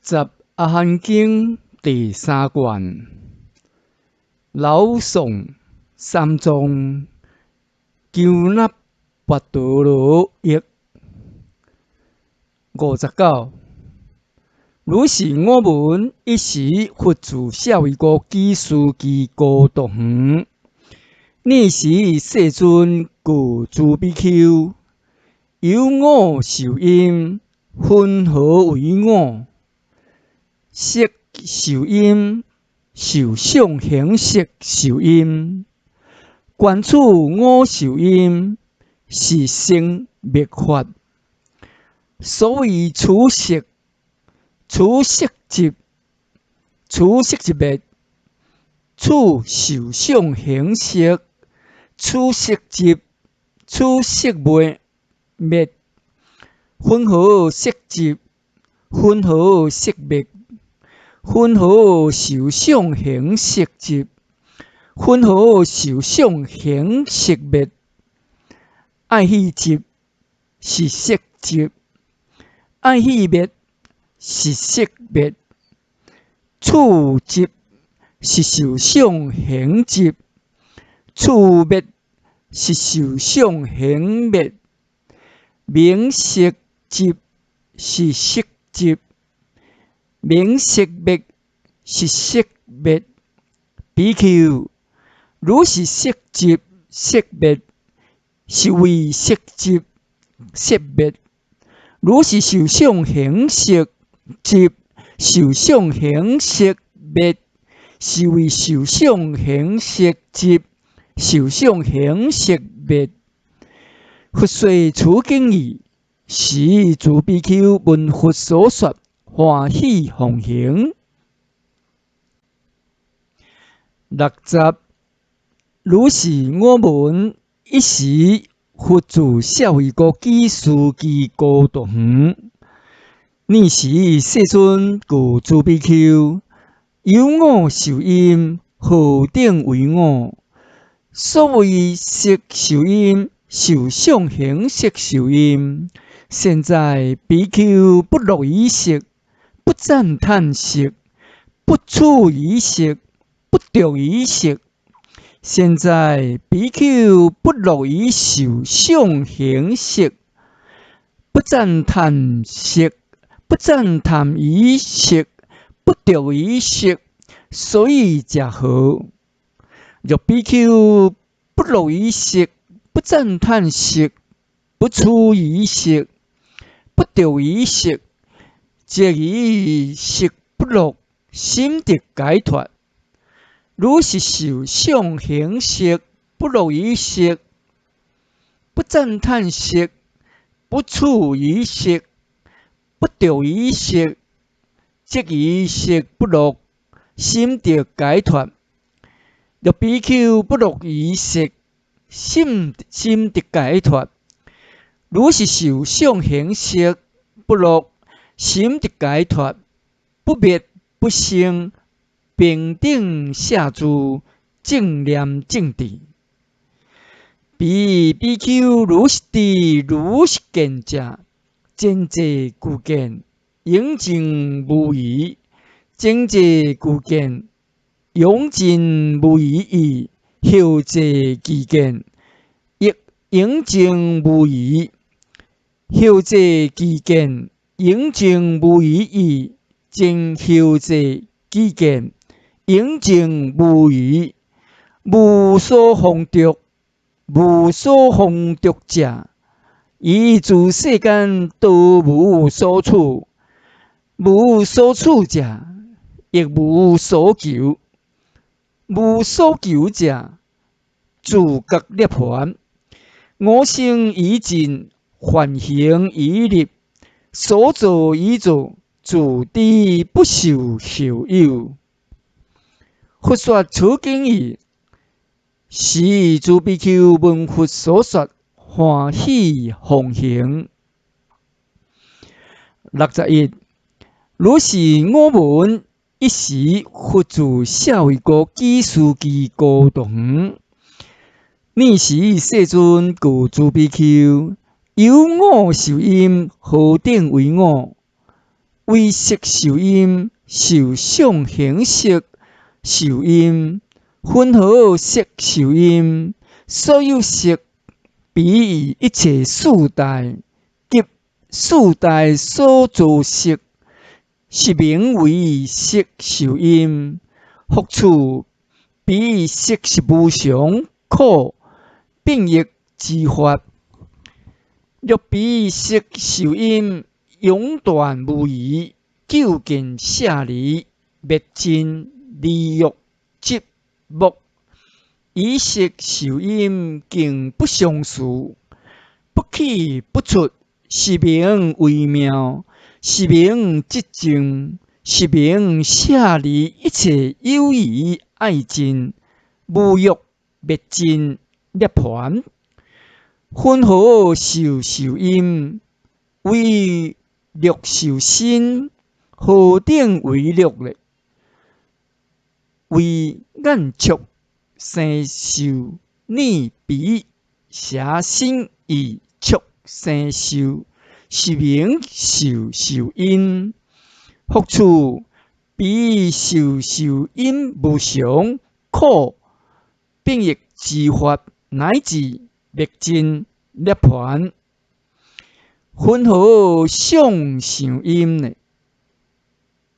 十阿含經第三卷，老宋三藏鳩納跋陀羅譯。59。如是我聞，一時佛住舍衛國只須祇孤獨園。爾時世尊告諸比丘：有五受陰，雲何為五？色受陰，受想行識受陰，觀此五受陰，是生滅法。所謂取色，取色集，取色集滅，取受想行識，取色集，取色滅滅，雲何色集，雲何色滅？雲何受想行識集？雲何受想行識滅？愛彼集是色集，愛彼滅是色滅。處集是受想行集，處滅是受想行滅。名色集是色集。名色滅是色滅。比丘，如是色集色滅，是為色集色滅。如是受想行識集，受想行識滅，是為受想行識集，受想行識滅。佛說此經已，時諸比丘聞佛所說，歡喜奉行。60，如是我聞，一時佛住舍衛國只須祇孤獨園。爾時世尊告諸比丘：有五受陰，何等為五？所謂色受陰，受想行識受陰。現在比丘不樂於色，不讚歎色，不取於色，不著於色。現在比丘不樂於受想行識，不讚歎色，不讚歎於色，不著於色，所以者何？若比丘不樂於色，不讚歎色，不取於色，不著於色，則於色不樂，心得解脫。如是受想行識，不樂於色，不讚歎色，不取於色，不著於色，則於色不樂，心得解脫。若比丘不樂於色，心得解脫。如是受想行識不樂，心得解脫，不滅不生，平等攝住，正念正智。彼比丘如是知如是見者，前際具見，永盡無餘；前際具見，永盡無餘義；後際具見，亦永盡無餘；後際具見，永盡無餘義；前後際具見，永盡無餘。無所風著，無所風著者，於諸世間多無所取；無所取者，亦無所求；無所求者，自覺涅槃。惡性已盡，梵行已立，所作已作，自知不受後有。佛說此經已，時諸比丘聞佛所說，歡喜奉行。61，如是我聞，一時佛住舍衛國只須祇孤獨園。爾時世尊告諸比丘：有五受陰，何等為五？為色受陰，受想行識受陰，雲何色受陰？所有色，彼於一切四大及四大所造色，是名為色受陰。復次，彼色是無常、苦、變易之法。若彼色受陰，永斷無餘，究竟舍離，滅盡離欲執沒，與色受陰，竟不相似，不起不出，是名微妙，是名寂靜，是名舍離一切有餘愛盡，無欲滅盡涅槃。雲何受受陰？為樂受身，何等為樂咧？為眼觸聲受耳鼻舌身意觸聲受，是名受受陰。復次，彼受受陰無常、苦、變易之法，乃至滅盡涅槃。雲何想受陰呢？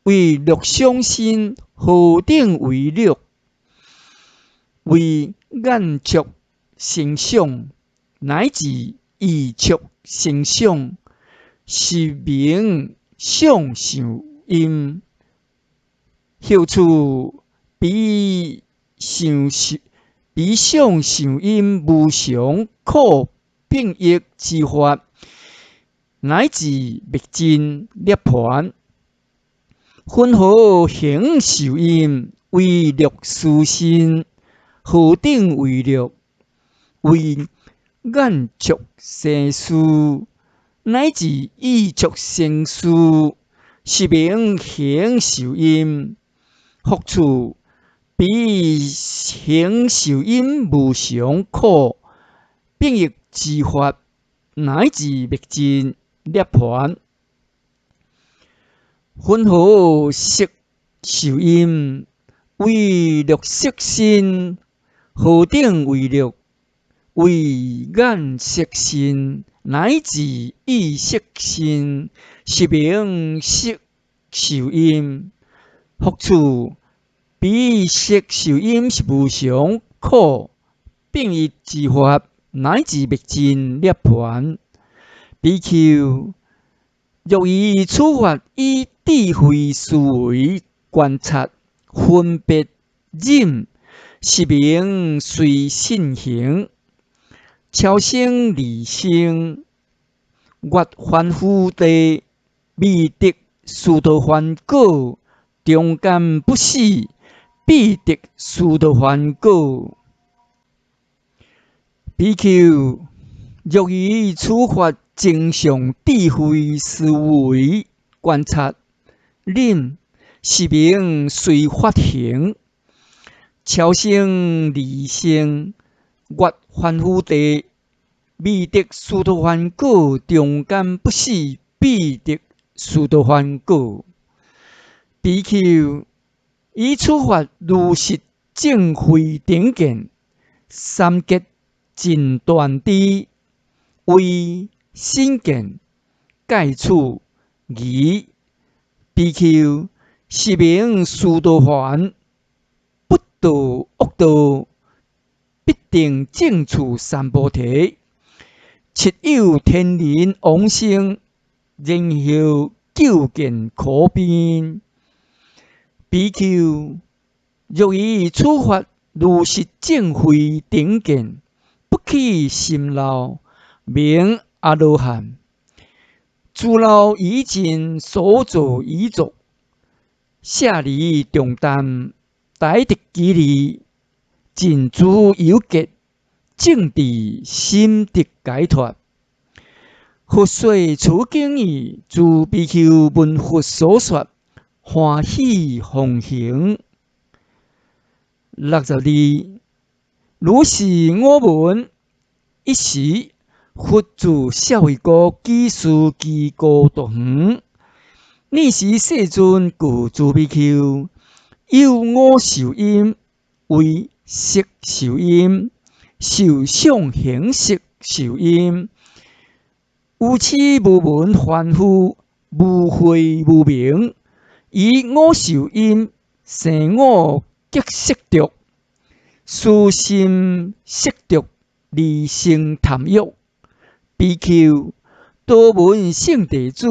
為樂想身，何等為樂？為眼觸聲想，乃至意觸聲想，是名想受陰。後次，彼想受彼想受陰無常、苦、變易之法，乃至滅盡涅槃。雲何行受陰？為樂思身，何等為樂？為眼觸聲思，乃至意觸聲思，是名行受陰。復次，彼行受陰無常、苦、變易之法，乃至滅盡涅槃。雲何色受陰？為樂色身，何等為樂？為眼色身，乃至意色身，是名色受陰。復次，彼色受陰是無常、苦、變易之法，乃至滅盡涅槃。比丘，若於此法以智慧思維觀察分別忍，是名隨信行，超升離生，越凡夫地，未得須陀洹果，中間不死，必得須陀洹果。比丘，若於此法增上智慧思維觀察忍，是名隨法行，超升離生，越凡夫地，未得須陀洹果，中間不死，必得須陀洹果。比丘，以此法如實證慧等見，三結盡斷智，慧信見蓋取疑。比丘，是名須陀洹，不墮惡道，必定證處三菩提。七有天人往生，然後究竟苦邊。比丘，若以此法如實證慧等見，不起心漏，名阿羅漢。諸漏已盡，所造已作，舍離重擔，逮得其利，盡諸憂結，證智心得解脫。佛說此經已，諸比丘聞佛所說，歡喜奉行。62，如是我聞。一時，佛住舍衛國只斯基孤獨園，爾時世尊告諸比丘：有五受陰，為色受陰、受想行識受陰、無痴無聞凡夫、無慧無明，以五受陰生五極色著，思心色著而生貪欲。比丘，多聞聖弟子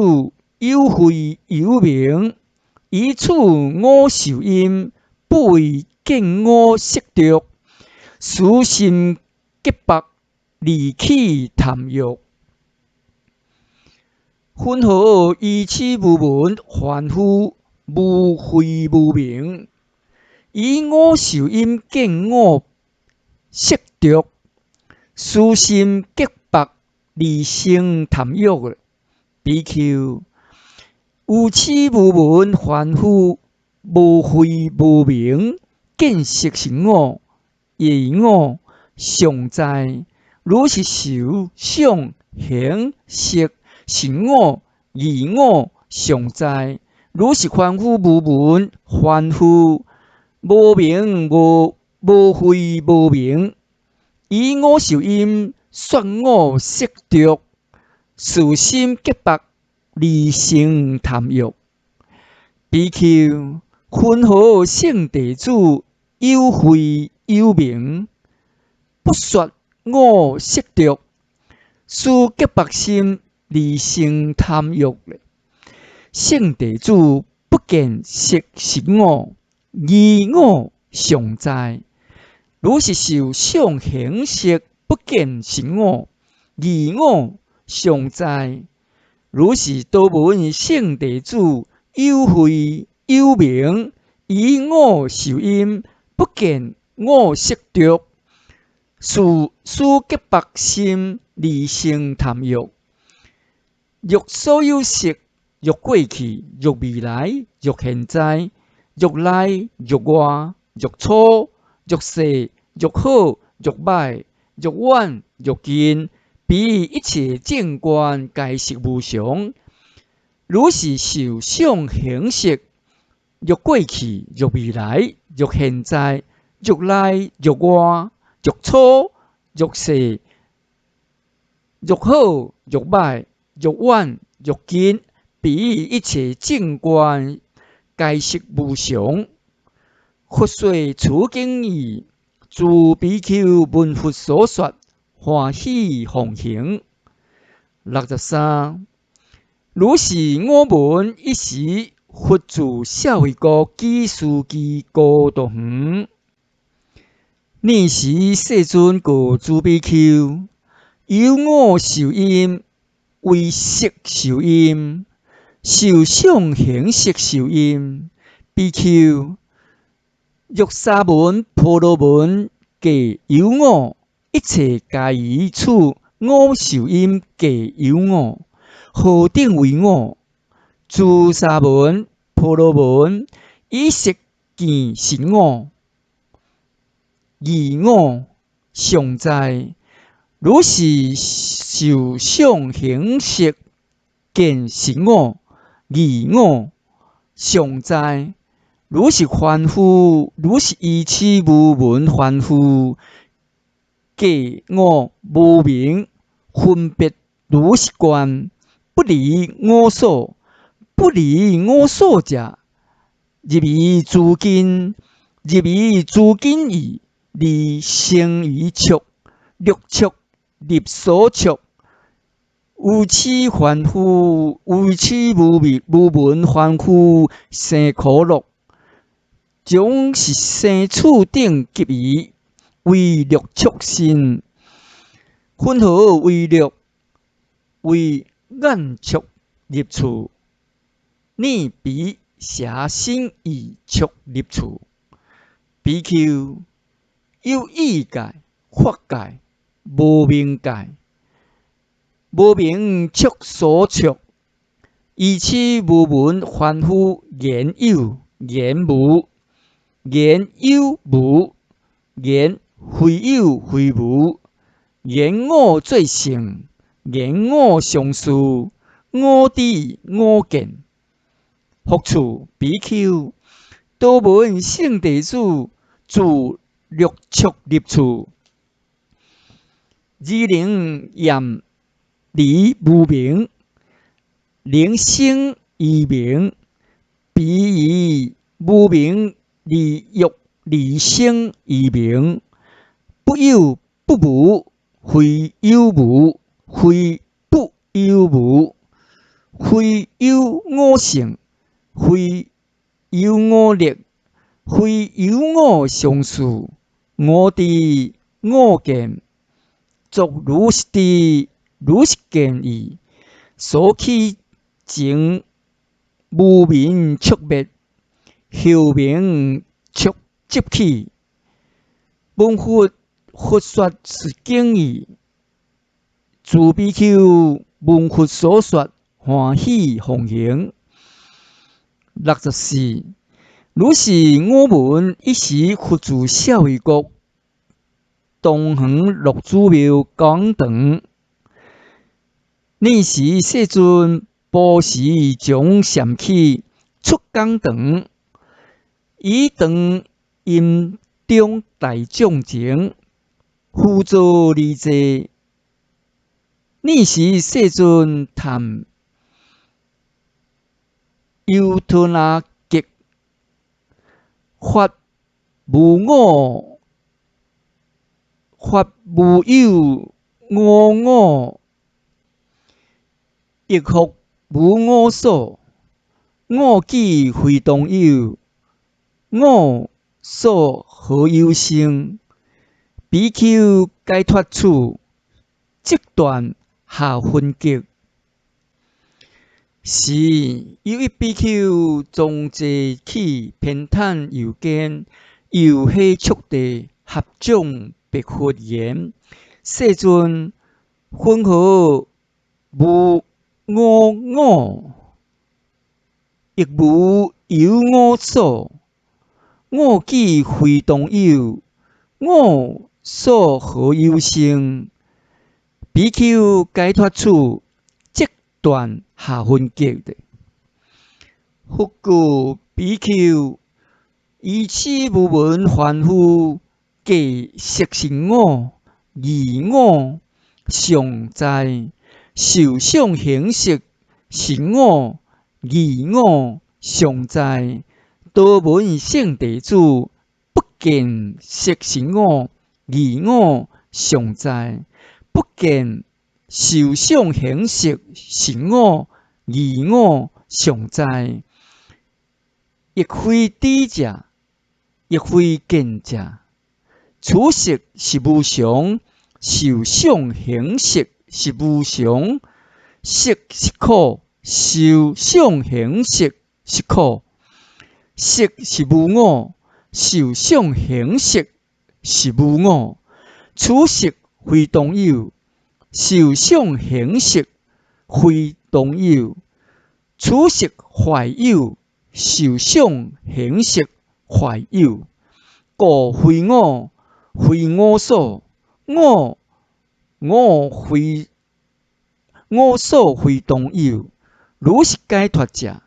有慧有明，以此五受陰，不為見五色著，思心極縛而起貪欲。雲何愚癡無聞凡夫無慧無明，以五受陰見五色著，思心極縛而生貪欲？比丘，愚癡無聞凡夫無慧無明，見色是我、異我、常在，如是受想行識是我、異我、常在，如是凡夫無聞凡夫無明無慧無明，以五受陰說五色著，思心極縛而生貪欲。比丘，雲何聖弟子有慧有明，不說五色著，思極縛心而生貪欲？聖弟子不見色是我、異我、常在，如是受想行識不見是我、異我、常在，如是多聞聖弟子有慧有明，以五受陰不見五色著，思極縛心而生貪欲。若所有色，若過去，若未來，若現在，若內，若外，若粗，若細，若好，若歹，若遠，若近，彼一切正觀皆悉無常。如是受想行識，若過去，若未來，若現在，若內，若外，若粗，若細，若好，若歹，若遠，若近，彼一切正觀皆悉無常。佛說此經已，諸比丘聞佛所說，歡喜奉行。63，如是我聞，一時佛住舍衛國只斯基孤獨園。爾時世尊告諸比丘：有五受陰，為色受陰、受想行識受陰。比丘，若沙門婆羅門皆有我，一切皆以此五受陰皆有我，何等為我？諸沙門婆羅門以色見是我、異我、常在，如是受想行識見是我、異我、常在，如是凡夫，如是愚癡無聞凡夫，皆我無明分別如是觀，不離我所，不離我所者，入於諸根，入於諸根已，而生於觸，六觸入所觸。愚癡凡夫，愚癡無明無聞凡夫生苦樂，總是生處頂及彼為六觸身，雲何為六？為眼觸入處，耳鼻舌身意觸入處。比丘，有欲界、法界、無明界，無明觸所觸，愚癡無聞凡夫言有言無，言有無，言非有非無，言我做聖，言我相續，我知我見。復次比丘，多聞聖弟子住六速入處，爾能厭離無明，能生異明，彼於無明而欲離生異明，不有不無，非有無，非不有無，非有我性，非有我力，非有我相續，我知我見，作如是知，如是見已，所起前無明速滅，後明速疾起。聞佛佛說是經已，諸比丘聞佛所說，歡喜奉行。64，如是我聞，一時佛住舍衛國，東園樂主廟講堂。爾時世尊布施將禪起，出講堂，於當陰中大眾前，敷座而坐。爾時世尊談優陀那極，法無我，法無有我我，亦復無我所，我見非當有，我所何有生？比丘解脫處，即斷下分結。時有一比丘從坐起，偏袒右肩，右膝觸地，合掌白佛言：世尊，雲何無我我，亦無有我所？我見非當有，我所何有生？比丘解脫處，即斷下分結的。復告比丘，依此無聞凡夫，計色是我、義我、常在，受想行識是我、義我、常在。多聞聖弟子，不見色是我、義我、常在，不見受想行識是我、義我、常在，亦非知者，亦非見者。此色是無常，受想行識是無常，色是苦，受想行識是苦，色是無我，受想行識是無我。此色非當有，受想行識非當有，此色壞有，受想行識壞有，故非我，非我所，我我非我所非當有。如是解脫者，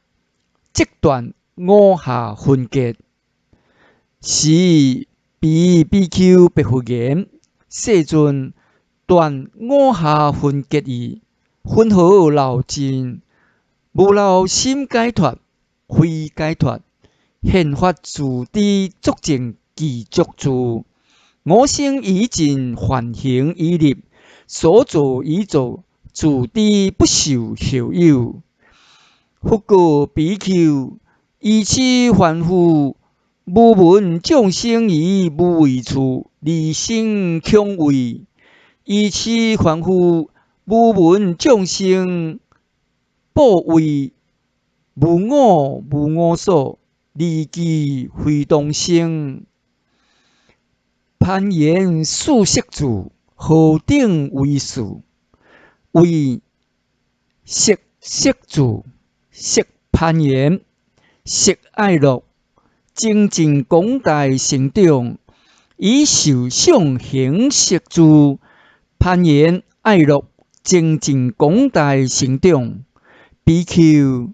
即斷五下分結。時彼比丘白佛言：世尊，斷五下分結已，雲何漏盡？無漏心解脫，慧解脫，現法自知足證具足住。我生已盡梵行已立，所造已造，自知不受後有。復告比丘，依此凡夫無聞眾生於無畏處，離生恐畏；依此凡夫無聞眾生怖畏無我無我所，離其非當生。攀緣四色住，何等為是？謂色色住，色攀緣，色愛樂，精進廣大成長，以受想行識住，攀緣愛樂，精進廣大成長。比丘，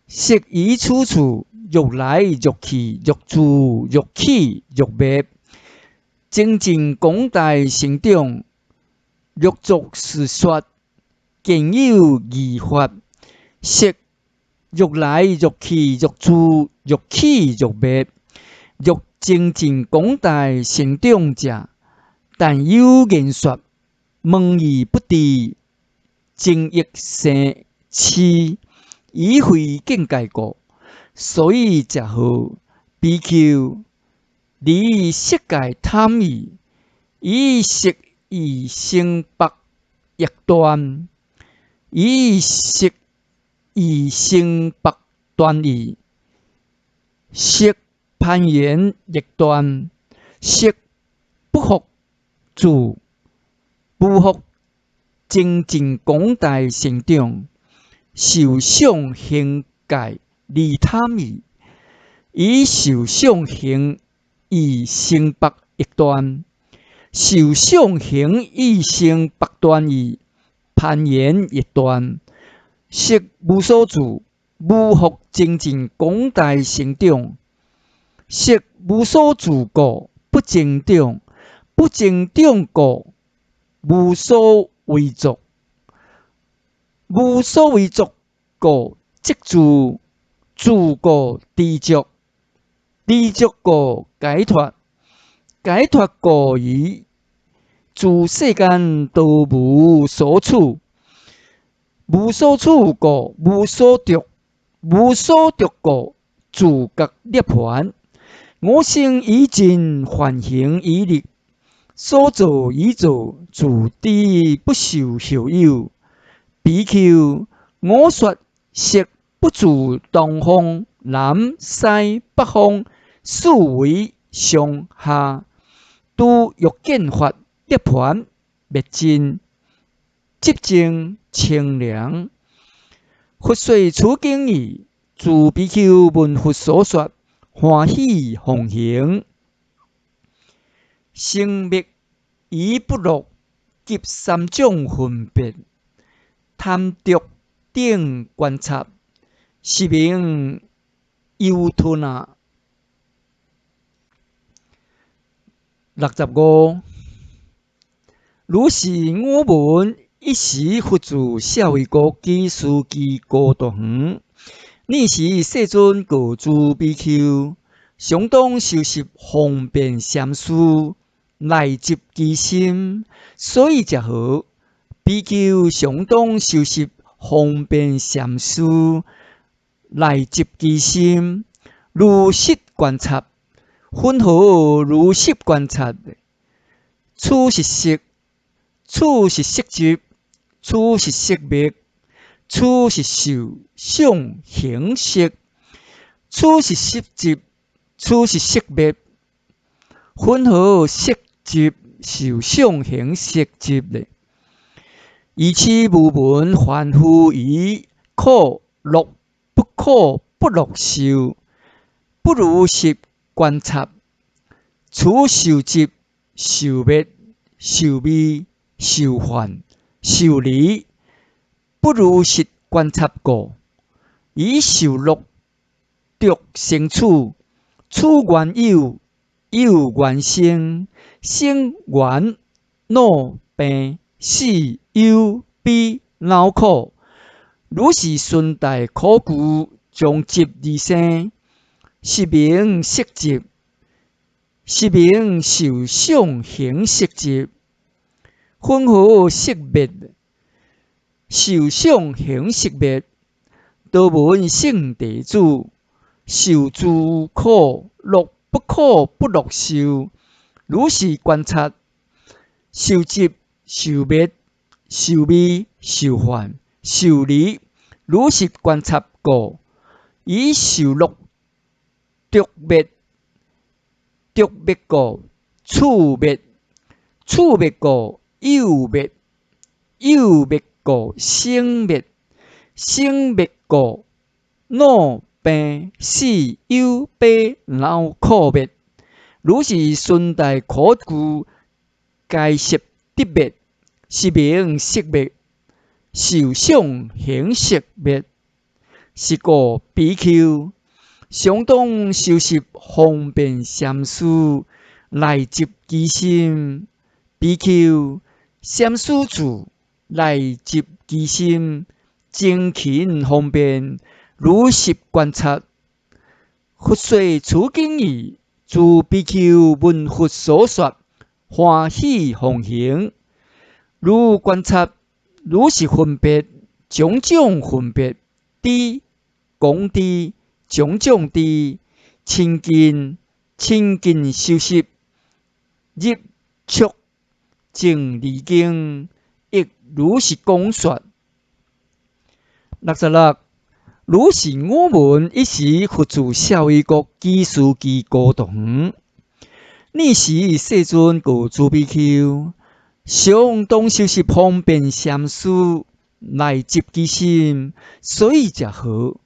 色於處處，欲來欲去，欲住欲起欲滅，精進廣大成長，欲作是說，見有二法，色欲來欲去，欲住欲起欲滅，欲精進廣大成長者，但有言說，問而不知，情欲生癡，以非境界故，所以者何？比丘，離色界貪欲，以色意生縛亦斷，以色意生縛斷已，色攀緣亦斷，色不復住，不復精進廣大成長，受想行界離貪欲，以受想行意生縛亦斷，受想行意生縛斷已，攀緣亦斷，色無所住，無復精進廣大成長，色無所住故，不增長，不增長故，無所為作，無所為作故，即住，住故知足，知足故解脫，解脫故於諸世間都無所處，無所處故無所著，無所著故自覺涅槃。我生已盡，梵行已立，所造已造，自知不受後有。比丘，我說色不住東方、南、西、北方，四維上下，諸欲見法涅槃滅盡，寂靜清涼。佛說此經已，諸比丘聞佛所說，歡喜奉行。生滅疑不樂及三種分別，貪著等觀察，是名優吞啊。65，如是我聞，一時佛住舍衛國只斯基孤獨園。爾時世尊告諸比丘：常當修習方便禪師，內集其心。所以者何？比丘常當修習方便禪師，內集其心，如實觀察，云何如實觀察？此是色，此是色集，此是色滅，此是受想行識，此是色集，此是色滅。云何色集、受想行識集呢？如痴無聞凡夫於苦樂不苦不樂受，不如實觀察。此受集、受滅、受味、受患、受離，不如實觀察故，以受樂著生處，處緣有，有緣生，生緣老病死憂悲惱苦。如是順大苦具將集而生，是名色集，是名受想行識集。云何色滅？受想行識滅，多聞聖弟子，受諸苦樂不苦不樂受，如是觀察，受集、受滅、受味、受患、受離，如是觀察故，以受樂著滅，著滅故，處滅，處滅故，有滅，有滅故，生滅，生滅故，老病死憂悲惱苦滅。如是順大苦具，皆悉得滅，是名色滅，受想行識滅。是故比丘，常當修習方便禪師內集其心。比丘，禪師住內集其心，精勤方便，如實觀察。佛說此經已，諸比丘聞佛所說，歡喜奉行。如觀察，如是分別，種種分別，知，廣知，種種知，親近，親近修習，入速證離經，亦如是講說。66，如是我聞，一時佛住舍衛國只斯基孤獨園。爾時世尊告諸比丘：常當修習方便禪師內集其心，所以者何？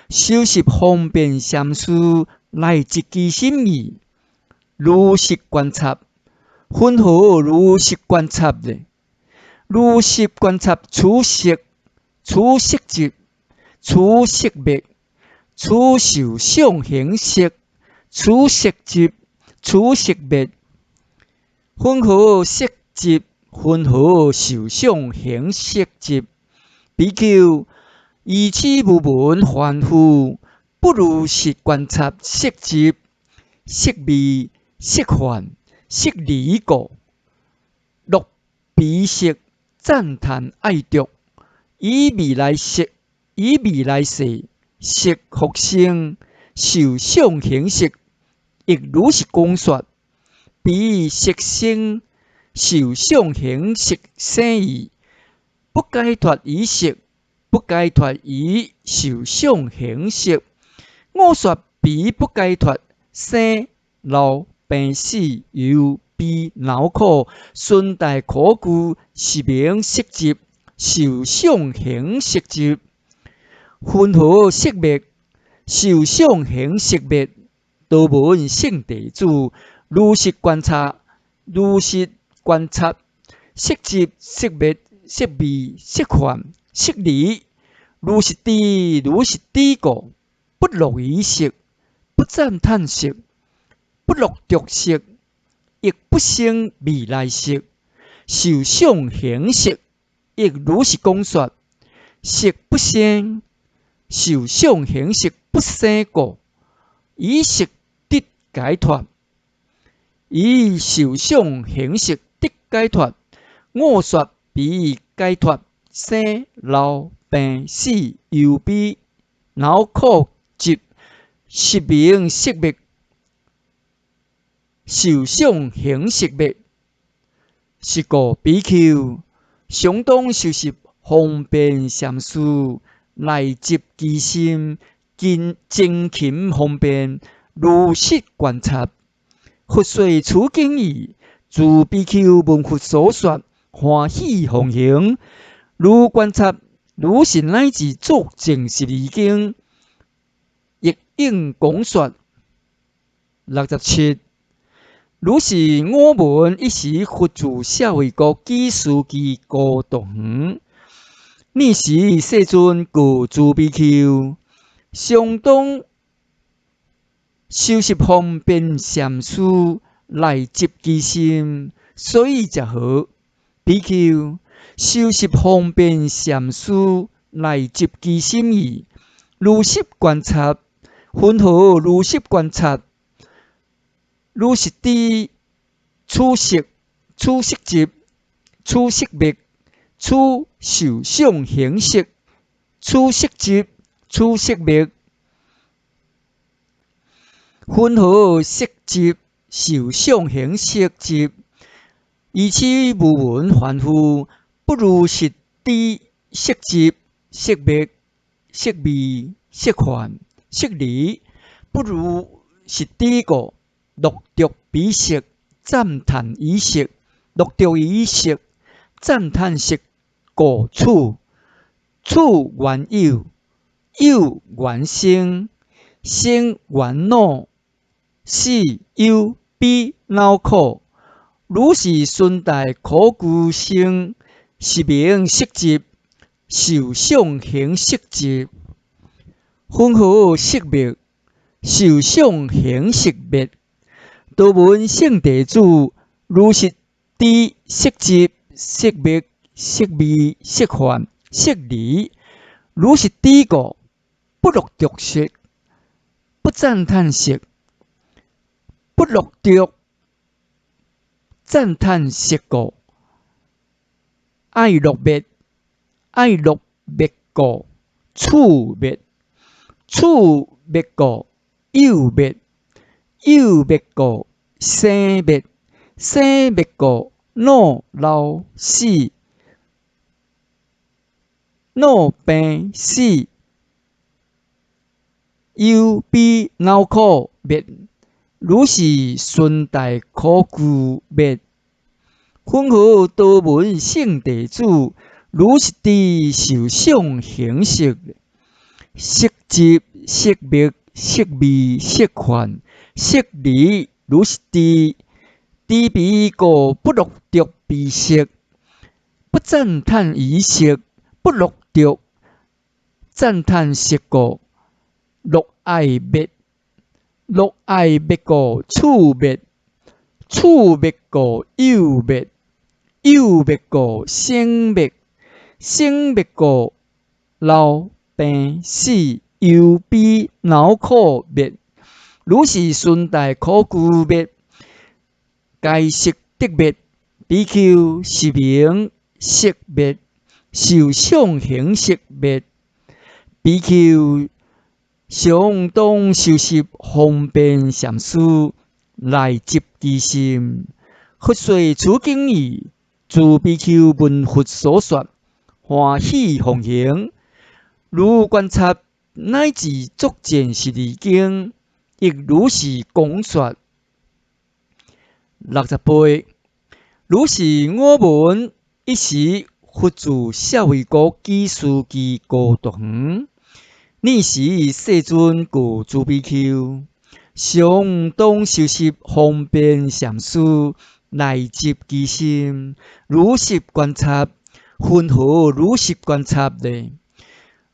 修習方便禪師內集其心已，如實觀察，雲何如實觀察呢？如實觀察此色，此色集，此色滅，此受想行識，此色集，此色滅。雲何色集？雲何受想行識集？比丘，愚癡無聞凡夫，不如實觀察色集、色味、色幻、色離故，樂彼色，讚歎愛著，以未來色，以未來世色復生，受想行識，亦如是講說。彼色生，受想行識生已，不解脫於色，不解脫於受想行識。我說彼不解脫生老病死憂悲惱苦，三大苦聚，是名色集，受想行識集。雲何色滅？受想行識滅。多聞聖弟子，如實觀察，如實觀察色集、色滅、色味、色幻、色離，如是知，如是知故，不樂於色，不讚歎色，不樂著色，亦不生未來世，受想行識，亦如是講說。色不生，受想行識不生故，以色得解脫，以受想行識得解脫。我說彼解脫生老病死憂悲惱苦集，是名色滅，受想行識滅。是故比丘，常當修習方便禪師，內集其心，精勤方便，如實觀察。佛說此經已，諸比丘聞佛所說，歡喜奉行。如觀察，如是乃至作證十二經，亦應講說。67，如是我聞，一時佛住舍衛國只斯基孤獨園。爾時世尊告諸比丘：常當修習方便禪師，內集其心，所以者何？比丘，修習方便禪師，內集其心已，如實觀察，雲何如實觀察？如是知此色，此色集，此色滅，此受想行識，此色集，此色滅。雲何色集？受想行識集。愚癡無聞凡夫，不如實知色集、色滅、色味、色幻、色離，不如實知故，樂著彼色，讚歎彼色，樂著彼色，讚歎色故處，處緣有，有緣生，生緣惱，死憂悲惱苦。如是三大苦聚生，是名色集，受想行識集。雲何色滅？受想行識滅。多聞聖弟子，如是知色集、色滅、色味、色法、色離，如是知故，不樂著色，不讚歎色，不樂著讚歎色故，愛樂滅，愛樂滅故，處滅，處滅故，有滅，有滅故，生滅，生滅故，老老死，老病死，憂悲惱苦滅，如是順大苦具滅。雲何多聞聖弟子，如是知受想行識，色集、色滅、色味、色法、色離，如是知，知彼故不樂著彼色，不讚歎彼色，不樂著讚歎色故，樂愛滅，樂愛滅故，處滅，處滅故，有滅，有滅故，生滅，生滅故，老病死，憂悲惱苦滅，如是順大苦具滅，該色得滅，比丘是名色滅，受想行識滅。比丘常當修習方便禪師來集其心。佛說此經已，諸比丘聞佛所說，歡喜奉行。如觀察乃至足證十二經，亦如是講說。68，如是我聞，一時佛住舍衛國只斯基孤獨園。爾時世尊告諸比丘：常當修習方便禪師，內集其心，如實觀察，雲何如實觀察呢？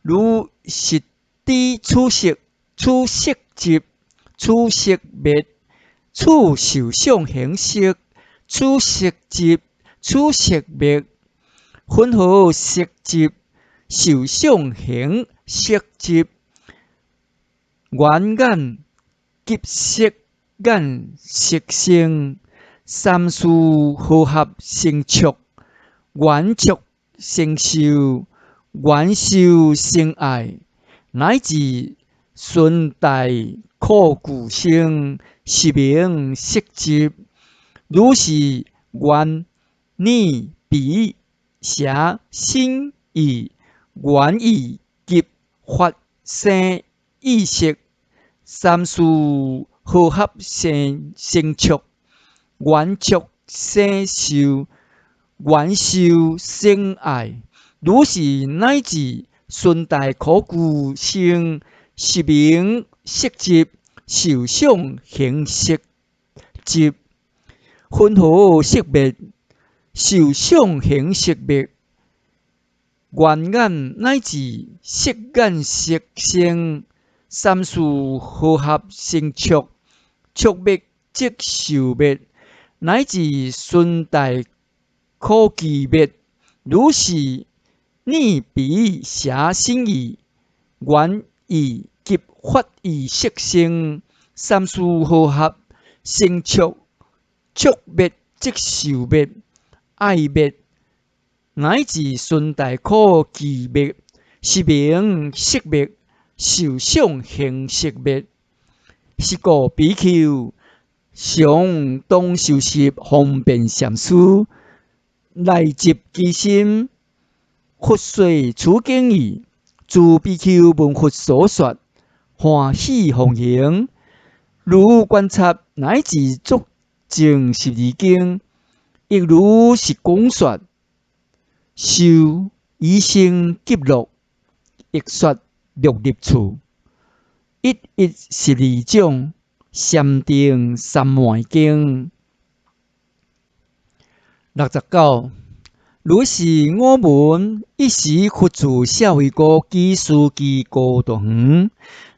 如實知此色，此色集，此色滅，此受想行識，此色集，此色滅。雲何色集？受想行識集，緣眼及色眼識生，三事和合成觸，緣觸生受，緣受生愛，乃至順大苦具生，是名色集。如是緣耳鼻舌身意，緣意及法生意識，三事和合成成觸，緣觸生受，緣受生愛。如是乃至順大苦具生，是名色集，受想行識集。雲何色滅？受想行識滅。緣眼乃至色眼識生，三事和合成觸，觸滅即受滅，乃至順大苦具滅。如是耳鼻舌身意，緣意及法意識生，三事和合成觸，觸滅即受滅，愛滅，乃至順大苦具滅，是名色滅，受想行識滅。是故比丘常當修習方便禪師，內集其心。佛說此經已，諸比丘聞佛所說，歡喜奉行。如觀察乃至足證十二經，亦如是講說。受已生極樂，亦說六入處，一一十二種，禪定三昧經。69，如是我聞，一時佛住舍衛國只斯基孤獨園。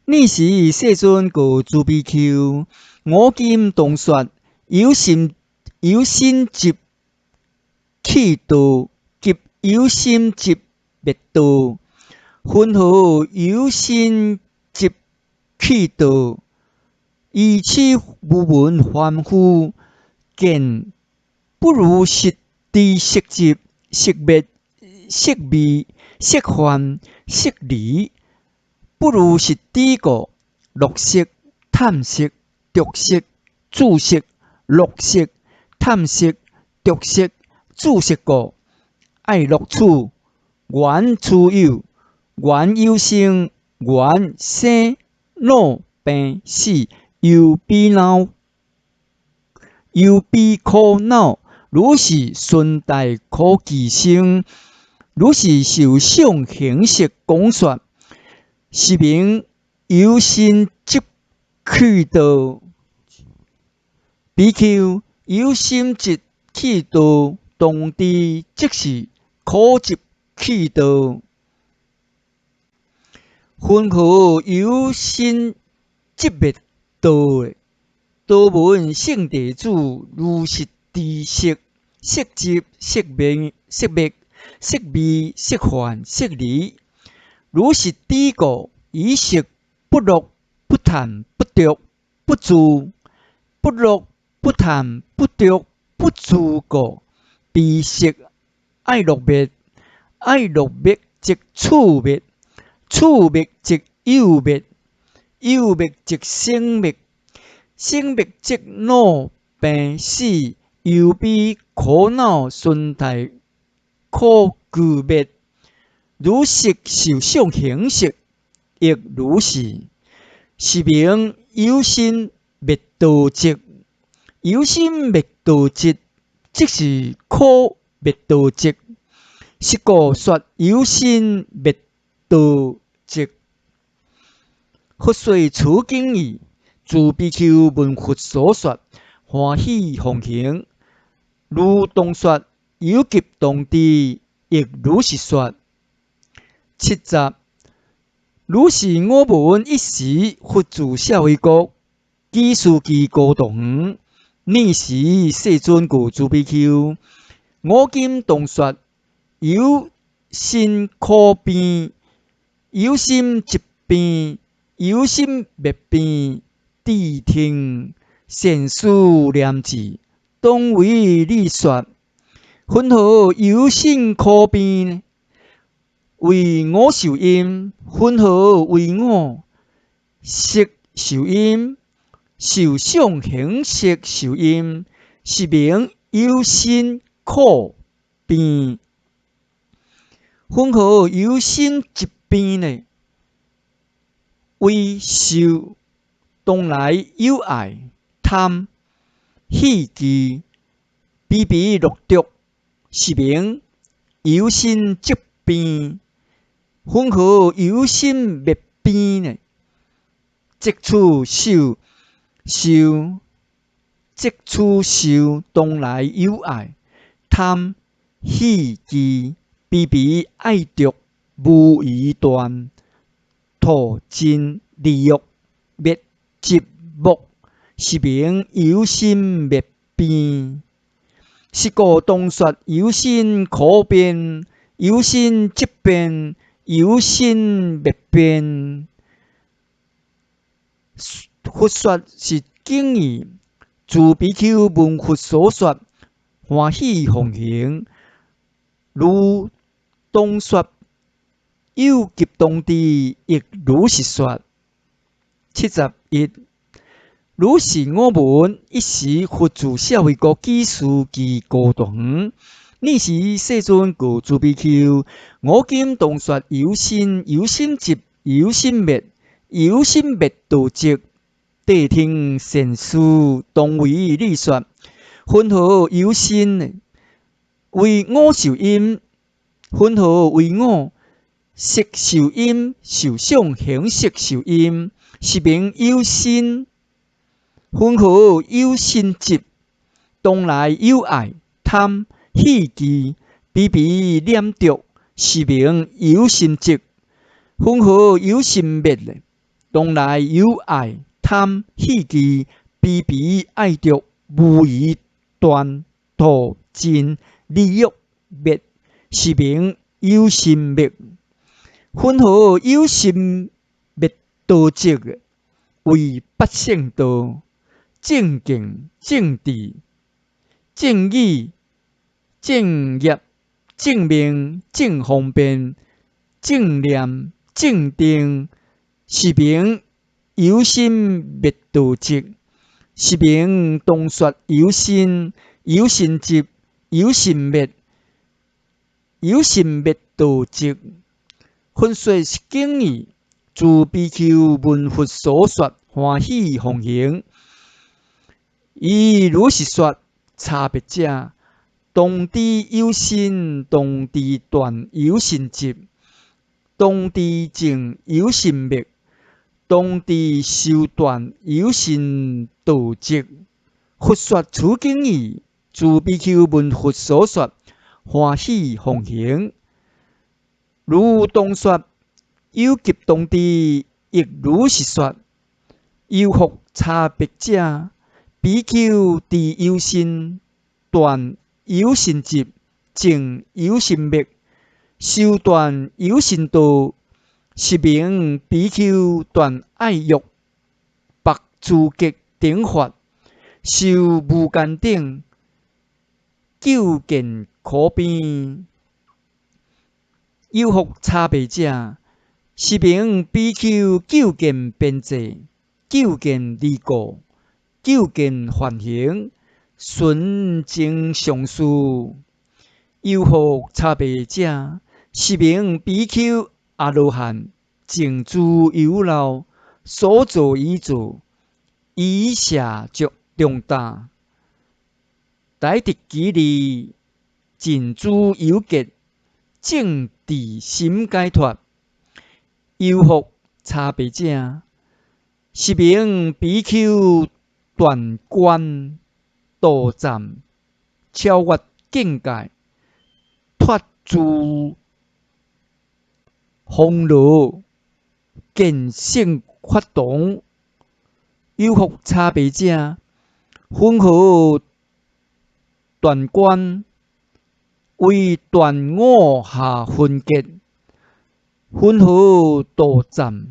爾時世尊告諸比丘：我今當說有心有心集棄道及有心集滅道，雲何有心集棄道？依此無聞凡夫見不如實知色集、色滅、色味、色幻、色離，不如實知故，樂色、貪色、著色、住色、樂色、貪色、著色、住色故，愛樂取，緣取有，緣有生，緣生老病死，憂悲惱，憂悲苦惱，如是順大苦其生，如是受想行識廣說，是名由心集棄道。比丘，由心集棄道，當知即是苦集棄道。雲何由心集滅道？多聞聖弟子如實知色，色集、色滅、色滅、色味、色幻、色離，如實知故，於色不樂不貪不著不住，不樂不貪不著不住故，彼色愛樂滅，愛樂滅即處滅，處滅即有滅，有滅即生滅，生滅即老病死憂悲苦惱衰大苦俱滅。如色受想行識，亦如是，是名由心滅道跡。由心滅道跡，即是苦滅道跡。是故說由心滅道跡。佛說此經已，諸比丘聞佛所說，歡喜奉行。如當說，有及當知，亦如是說。70，如是我聞，一時佛住舍衛國，只斯基孤獨園。爾時世尊告諸比丘：我今當說由心苦邊，由心集邊，由心滅邊，諦聽，善思念智，當為你說。雲何由心苦邊？為五受陰，雲何為五？色受陰，受想行識受陰，是名由心苦邊。雲何由心集邊呢？為受當來有愛貪喜忌悲悲樂著，是名由心集邊。雲何由心滅邊呢？即此受受，即此受當來有愛貪喜忌悲悲愛著無餘斷吐盡離欲滅寂寞，是名由心滅邊。是故當說由心苦邊，由心集邊，由心滅邊。佛說是經已，諸比丘聞佛所說，歡喜奉行。如當說，有及當知，亦如是說。71，如是我聞，一時佛住舍衛國只斯基孤獨園。爾時世尊告諸比丘：我今當說由心，由心集，由心滅，由心滅道跡。諦聽，善思，當為你說。雲何由心？為五受陰。雲何為五？色受陰，受想行識受陰，是名由心。雲何由心集？當來有愛貪喜忌彼彼念著，是名有心集。云何有心滅咧？當來有愛貪喜忌，彼彼愛著無餘斷屠盡離欲滅，是名有心滅。云何有心滅道跡？為八聖道：正見、正智、正語、正業、正命、正方便、正念、正定，是名有心滅道跡。是名當說有心、有心集、有心滅、有心滅道跡。佛說是經已，諸比丘聞佛所說，歡喜奉行。以如是說，差別者，當知有心，當知斷有心集，當知證有心滅，當知修斷有心道跡。佛說此經已，諸比丘聞佛所說，歡喜奉行。如當說，有及當知，亦如是說。有復差別者，比丘知有心，斷有心集，證有心滅，修斷有心道，是名比丘斷愛欲，縛諸結頂法，修無間頂，究竟苦邊。有復差別者，是名比丘究竟邊際，究竟離故，究竟梵行，純淨上士。有復差別者，是名比丘阿羅漢，證諸有漏，所造已造，已舍中大，逮得其利，盡諸有結，證智心解脫。有復差別者，是名比丘斷觀道暫，超越境界，脫諸煩惱，見性法堂。有復差別者，云何斷觀？為斷五下分結。云何道暫？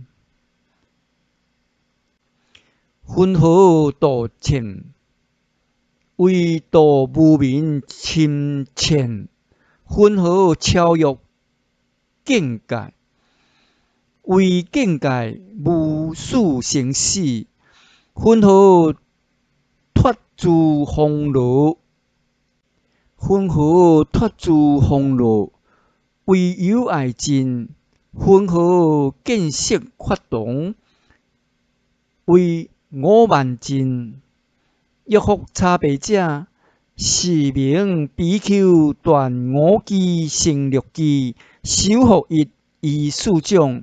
云何道淺？為道無明深淺。云何超越境界？為境界無始生死。云何脫諸煩惱？云何脫諸煩惱？為有愛盡。云何見性法堂？為五慢盡。欲復差別者，是名比丘斷五機成六機，修復一餘四種，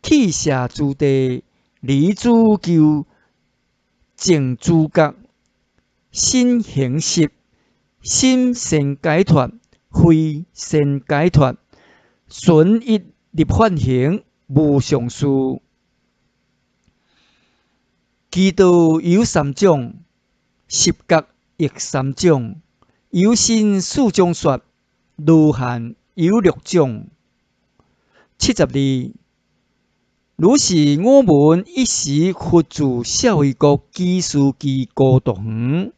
棄捨諸地，離諸求，證諸覺，身行十，心善解脫，慧善解脫，純一入梵行，無上士。其道有三種，十覺亦三種，有心四種說，羅漢有六種。72，如是我聞，一時佛住舍衛國只斯基孤獨園。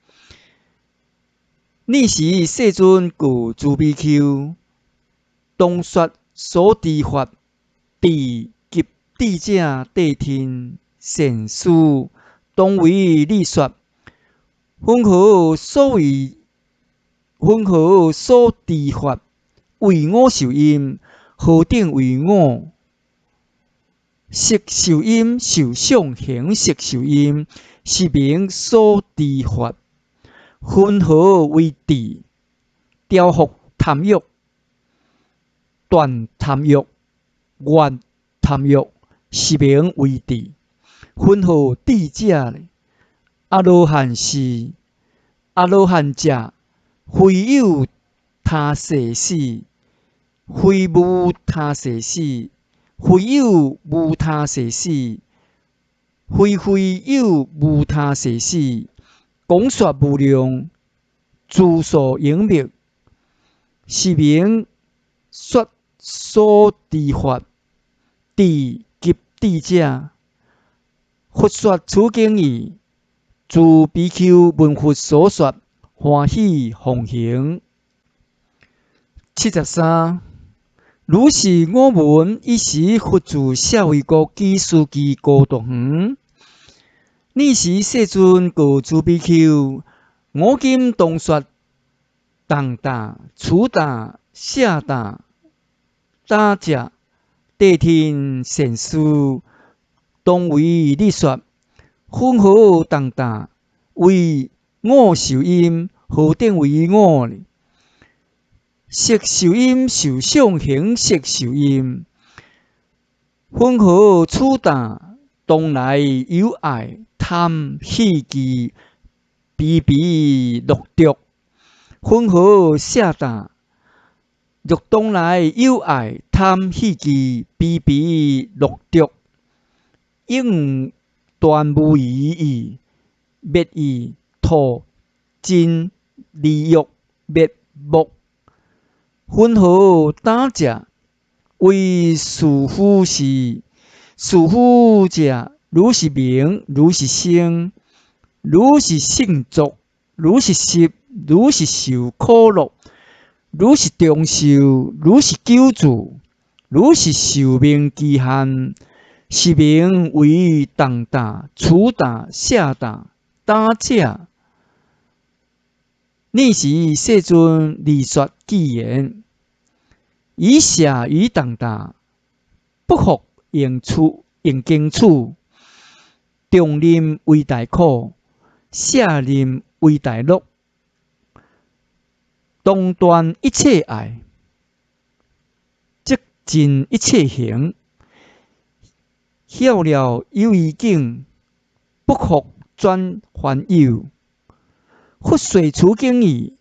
爾時世尊告諸比丘：當說所知法，智及智者諦聽，善思，當為你說。云何所謂？云何所知法？為五受陰，何等為五？色受陰、受想行識受陰，是名所知法。云何為智？調伏貪欲、斷貪欲、越貪欲，是名為智。云何智者呢？阿羅漢是阿羅漢者，非有他世死，非無他世死，非有無他世死，非非有無他世死，廣說無量，諸所應滅，是名說所知法，智及智者。佛說此經已，諸比丘聞佛所說，歡喜奉行。73，如是我聞，爾時佛住舍衛國只須祇孤獨園。爾時世尊告諸比丘：我今當說重擔、初擔、舍擔、膽者，諦聽善士，當為你說。雲何重擔？為五受陰，何等為五呢？色受陰、受想行識受陰。雲何初擔？當來有愛貪喜忌，悲悲樂著。雲何舍擔？若當來有愛貪喜忌，悲悲樂著，應斷無餘意，滅意吐盡離欲滅沒。雲何膽者？為士夫是，士夫者，如是名，如是聲，如是勝作，如是食，如是受苦樂，如是長壽，如是久住，如是壽命期限，是名為重擔、初擔、舍擔、膽者。爾時世尊而說偈言：於舍於重擔，不復應處應經處，重忍為大苦，舍忍為大樂。當斷一切愛，則盡一切行。曉了有餘境，不復轉煩憂。佛說此經已，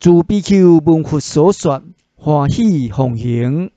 諸比丘聞佛所說，歡喜奉行。